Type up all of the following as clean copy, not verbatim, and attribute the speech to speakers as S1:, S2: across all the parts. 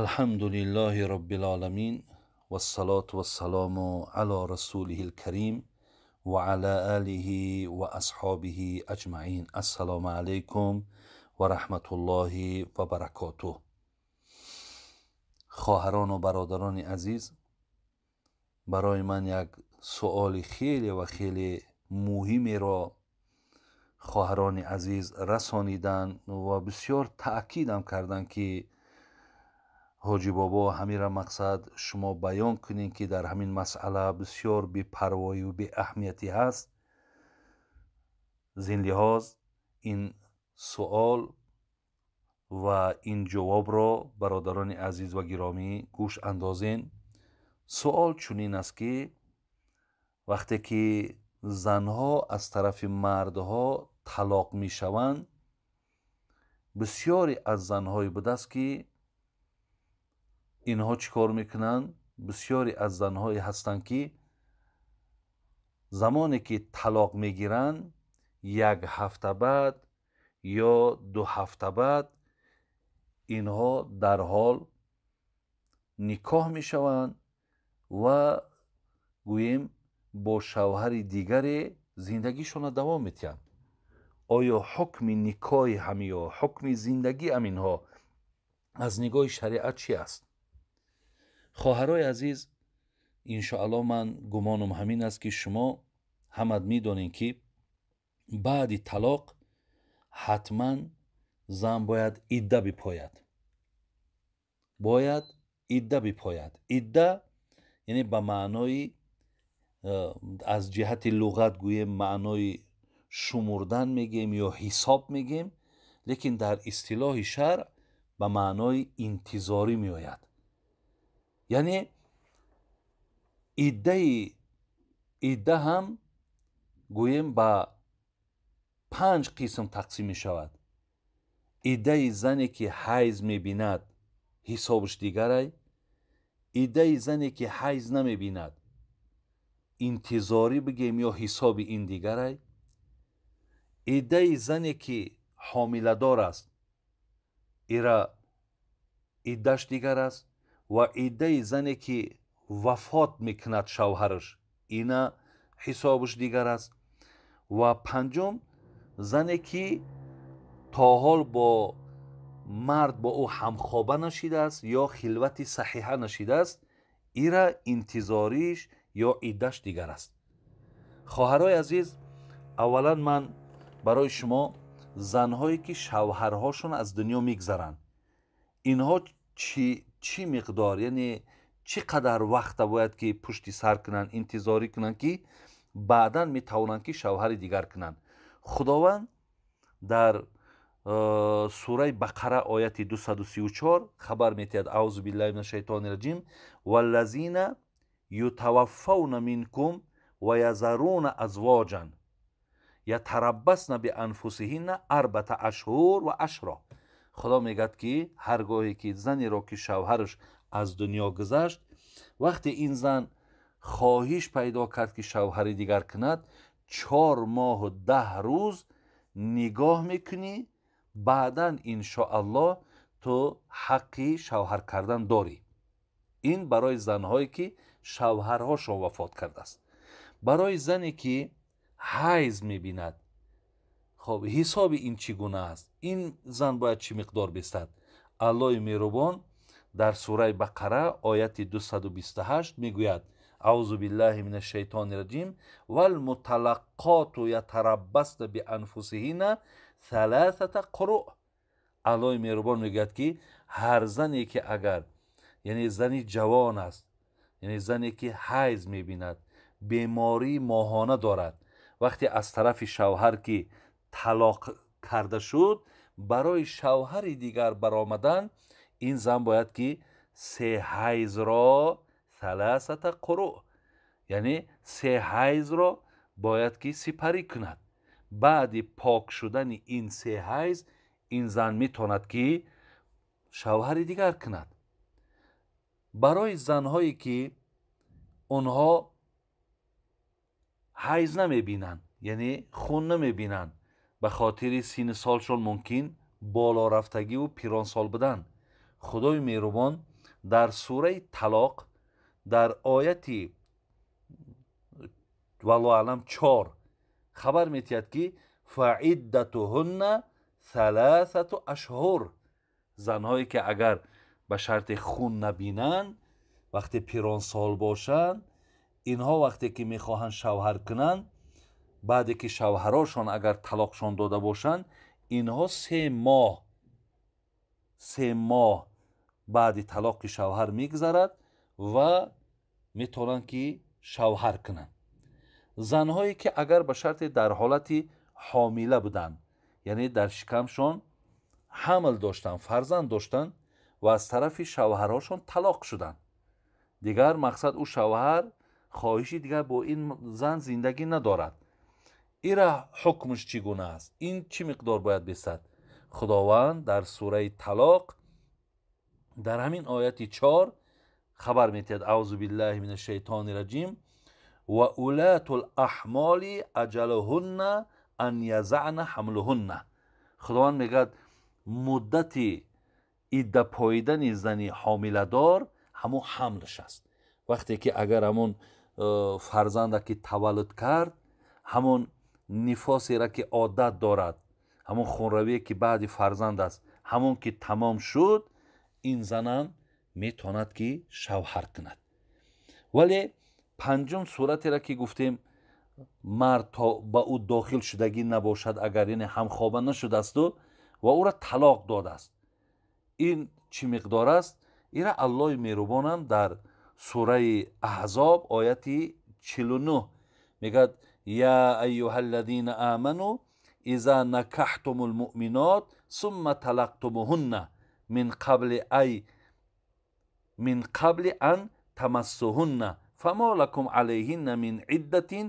S1: Алҳамду лиллаҳи роббил оламин, вассалоту вассалому ало расулиҳил карим ва ала олиҳи ва асҳобиҳи аҷмаин. Ассалому алайкум ва раҳматуллоҳи ва баракотуҳ. Хоҳарону бародарони азиз, барои ман як суоли хеле ва хеле муҳимеро хоҳарони азиз расониданд ва бисёр таъкидам карданд, ки ҳоҷӣ бобо, ҳамира мақсад шумо баён кунед, ки дар ҳамин масъала бисёр бепарвоию беаҳамиятӣ ҳаст. Зин лиҳоз ин суол ва ин ҷавобро, бародарони азиз ва гиромӣ, гӯш андозен. Суол чунин аст, ки вақте ки занҳо аз тарафи мардҳо талоқ мешаванд, бисёре аз занҳое будааст, ки инҳо чӣ кор мекунанд? Бисёре аз занҳое ҳастанд, ки замоне ки талоқ мегиранд, як ҳафта баъд ё 2 ҳафта баъд инҳо дарҳол никоҳ мешаванд ва гӯем, бо шавҳари дигаре зиндагишонро давом медиҳанд. Оё ҳукми никоҳи ҳамиё, ҳукми зиндагии ҳаминҳо аз нигоҳи шариат чӣ аст? Хоҳарои азиз, иншоаллоҳ, ман гумонам ҳамин аст, ки шумо ҳамат медонед, ки баъди талоқ ҳатман зан бояд идда бипояд, бояд идда бипояд. Идда яъне ба маънои аз ҷиҳати луғат гӯем, маънои шумурдан мегӯем ё ҳисоб мегӯем, лекин дар истилоҳи шаръ ба маънои интизорӣ меояд. Яъне идда ҳам гӯем, ба панҷ қисм тақсим мешавад. Иддаи зане ки ҳайз мебинад, ҳисобаш дигарай. Иддаи зане ки ҳайз намебинад, интизорӣ бигем ё ҳисоби ин дигарай. Иддаи зане ки ҳомиладор аст, ира иддаш дигар аст ва иддаи зане ки вафот мекунад шавҳараш, ина ҳисобаш дигар аст. Ва панҷум, зане ки то ҳол бо мард бо ӯ ҳамхоба нашидааст ё хилвати саҳиҳа нашидааст, ира интизориш ё иддаш дигар аст. Хоҳарои азиз, аввалан ман барои шумо занҳое ки шавҳарҳошон аз дунё мегзаранд, инҳо чӣ миқдор, яъне чӣ қадар вақта бояд ки пушти сар кунанд, интизорӣ кунанд, ки баъдан метавонанд ки шавҳари дигар кунанд. Худованд дар сураи Бақара, ояти 234 хабар метиҳад: аузу биллаҳи мина шайтони раҷим, валлазина ютаваффавна минкум ва язаруна азвоҷан ятараббасна бианфусиҳинна арбата ашҳур ва ашро. Худо мегӯяд, ки ҳар гоҳе ки занеро ки шавҳараш аз дунё гузашт, вақте ин зан хоҳиш пайдо кард, ки шавҳари дигар кунад, 4 моҳу 10 рӯз нигоҳ мекунӣ, баъдан иншоаллоҳ ту ҳаққи шавҳар кардан дорӣ. Ин барои занҳое ки шавҳарҳошон вафот кардааст. Барои зане ки ҳайз мебинад, хоб, ҳисоби ин чӣ гуна аст? Ин зан бояд чӣ миқдор бистад? Аллоҳи меҳрубон дар сураи Бақара, ояти 228 мегӯяд: аузу биллаҳи мина шайтони раҷим, валмуталаққоту ятараббасна бианфусиҳинна саласата қуруъ. Аллоҳи меҳрубон мегӯяд, ки ҳар зане ки агар, яъне зани ҷавон аст, яъне зане ки ҳайз мебинад, бемории моҳона дорад, вақте аз тарафи шавҳар ки талоқ карда шуд, барои шавҳари дигар баромадан ин зан бояд ки се ҳайзро, саласата қуруъ, яъне се ҳайзро бояд ки сипарӣ кунад. Баъди пок шудани ин се ҳайз ин зан метавонад ки шавҳари дигар кунад. Барои занҳое ки онҳо ҳайз намебинанд, яъне хун намебинанд, ба хотири синни солшон мумкин болорафтагиву пиронсол будан, Худои меҳрубон дар сураи Талоқ дар ояти валлоҳу аълам 4 хабар метиҳад, ки фаиддатуҳунна саласату ашҳур. Занҳое ки агар ба шарти хун набинанд, вақте пиронсол бошанд, инҳо вақте ки мехоҳанд шавҳар кунанд, баъде ки шавҳарошон агар талоқшон дода бошанд, инҳо 3 моҳ баъди талоқи шавҳар мегузарад ва метавонанд ки шавҳар кунанд. Занҳое ки агар ба шарте дар ҳолати ҳомила буданд, яъне дар шикамшон ҳамл доштанд, фарзанд доштанд ва аз тарафи шавҳарҳошон талоқ шуданд, дигар мақсад ӯ шавҳар хоҳиши дигар бо ин зан зиндагӣ надорад, ира ҳукмш чӣ гуна аст? Ин чӣ миқдор бояд бисад? Худованд дар сураи Талоқ дар ҳамин ояти 4 хабар метиҳад: аузу биллаҳи мин ашшайтони раҷим, ва улату лаҳмоли аҷалуҳунна ан язаъна ҳамлуҳунна. Худованд мегӯяд, муддати идда поидани зани ҳомиладор ҳамон ҳамлаш аст. Вақте ки агар ҳамон фарзанда ки таваллуд кард, ҳамон нифосеро ки одат дорад, ҳамон хунравие ки баъди фарзанд аст, ҳамон ки тамом шуд, ин занам метавонад ки шавҳар кунад. Вале панҷум суратеро ки гуфтем, мард то ба ӯ дохил шудагӣ набошад, агар яъне ҳамхоба нашудасту ва ӯро талоқ додааст, ин чӣ миқдор аст? Ира Аллоҳи меҳрубонам дар сураи Аҳзоб ояти 49 мегӯяд: я айюҳа аллазина аману иза накаҳтуму лмуъминот сумма талақтумуҳунна мин қабли ан тамассуҳунна фамо лакум алайҳинна мин иддатин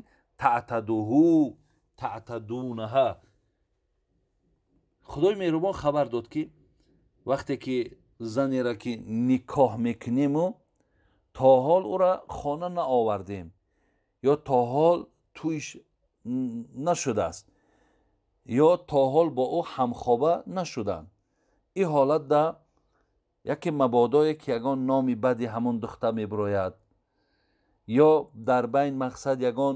S1: таътадунаҳа. Худои меҳрубон хабар дод, ки вақте ки занеро ки никоҳ мекунему то ҳол ӯра хона наовардем ё то ҳол тӯйш нашудааст ё то ҳол бо ӯ ҳамхоба нашуданд, ин ҳолатда яке мабодое ки ягон номи бади ҳамон духта мебирояд ё дар байн мақсад ягон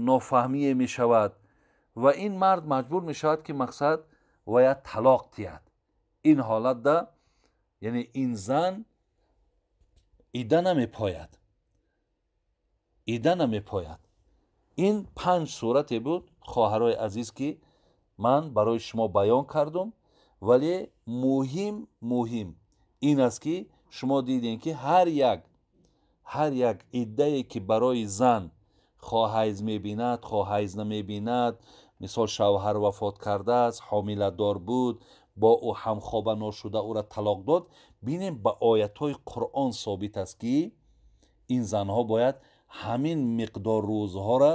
S1: нофаҳмие мешавад ва ин мард маҷбур мешавад, ки мақсад вая талоқ диҳад, ин ҳолатда яъне ин зан идда намепояд, идда намепояд. Ин панҷ сурате буд, хоҳарои азиз, ки ман барои шумо баён кардум. Вале муҳим ин аст, ки шумо дидем, ки ҳар як иддае ки барои зан, хоҳ ҳайз мебинад, хоҳ ҳайз намебинад, мисол, шавҳар вафот кардааст, ҳомиладор буд, бо ӯ ҳамхоба ношуда ӯра талоқ дод, бинем, ба оятҳои Қуръон собит аст, ки ин занҳо бояд ҳамин миқдор рӯзҳоро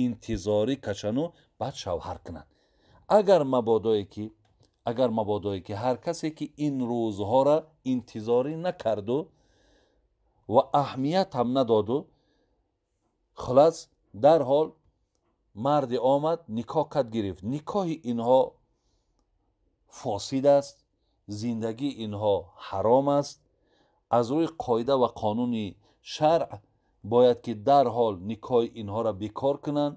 S1: интизорӣ кашану баъд шавҳар кунанд. Агар мабодое ки ҳар касе ки ин рӯзҳоро интизорӣ накарду ва аҳамият ҳам надоду, хулас, дарҳол марде омад, никоҳ кард, гирифт, никоҳи инҳо фосид аст, зиндагии инҳо ҳаром аст. Аз рӯи қоида ва қонуни шаръ бояд ки дарҳол никоҳи инҳоро бекор кунанд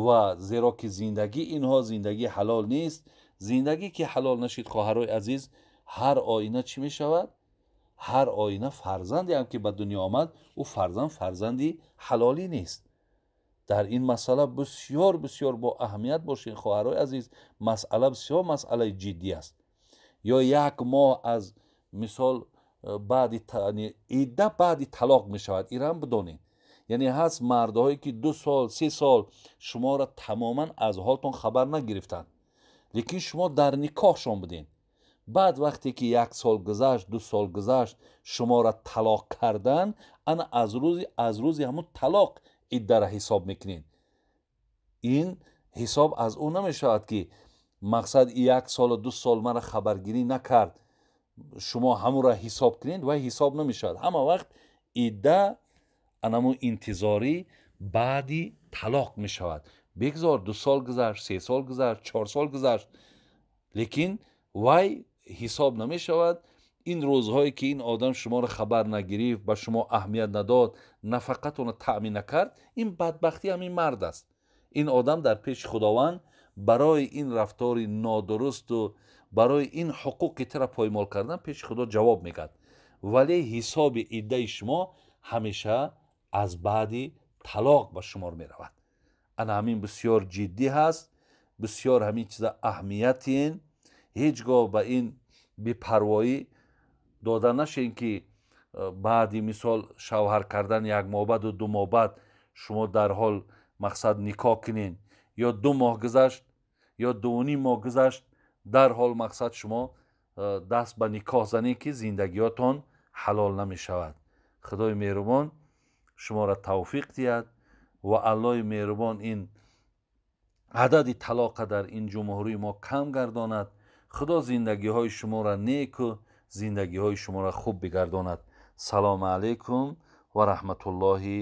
S1: ва зеро ки зиндагии инҳо зиндагии ҳалол нест. Зиндагӣ ки ҳалол нашид, хоҳарои азиз, ҳар оина чӣ мешавад? Ҳар оина фарзанде ҳам ки ба дунё омад, ӯ фарзанд фарзанди ҳалолӣ нест. Дар ин масъала бисёр бисёр бо аҳамият бошед, хоҳарои азиз, масъала бисёр масъалаи ҷиддӣ аст. Ё як моҳ аз мисол баъди идда, баъди талоқ мешавад, ирам бидонед. Яъне ҳаст мардҳое ки 2 сол, 3 сол шуморо тамоман аз ҳолтон хабар нагирифтанд, лекин шумо дар никоҳшон будед. Баъд вақте ки як сол гузашт, 2 сол гузашт, шуморо талоқ кардан, ана аз рӯзи ҳамун талоқ иддара ҳисоб мекунед. Ин ҳисоб аз ӯ намешавад, ки мақсад як солу 2 сол мара хабаргирӣ накард, шумо ҳамонро ҳисоб кунед, вай ҳисоб намешавад. Ҳама вақт идда анамун интизорӣ баъди талоқ мешавад. Бигзор 2 сол гузашт, 3 сол гузашт, 4 сол гузашт, лекин вай ҳисоб намешавад. Ин рӯзҳое ки ин одам шуморо хабар нагирифт, ба шумо аҳамият надод, нафақатонро таъмин накард, ин бадбахтӣ ҳамин мард аст. Ин одам дар пеши Худованд барои ин рафтори нодурусту барои ин ҳуқуқи тира поймол кардан пеши Худо ҷавоб мегӯяд. Вале ҳисоби иддаи шумо ҳамеша аз баъди талоқ ба шумор меравад. Ана ҳамин бисёр ҷиддӣ ҳаст, бисёр ҳамин чиза аҳамиятин. Ҳеҷ гоҳ ба ин бепарвоӣ дода нашен, ки баъди мисол шавҳар кардан як моҳ баъду 2 моҳ баъд шумо дарҳол мақсад никоҳ кунен, ё 2 моҳ гузашт, ё 2.5 моҳ гузашт, дарҳол мақсад шумо даст ба никоҳ занед, ки зиндагиётон ҳалол намешавад. Худои меҳрубон шуморо тавфиқ диҳад ва Аллоҳи меҳрубон ин адади талоқа дар ин ҷумҳурии мо кам гардонад. Худо зиндагиҳои шуморо неку зиндагиҳои шуморо хуб бигардонад. Салому алайкум ва раҳматуллоҳи.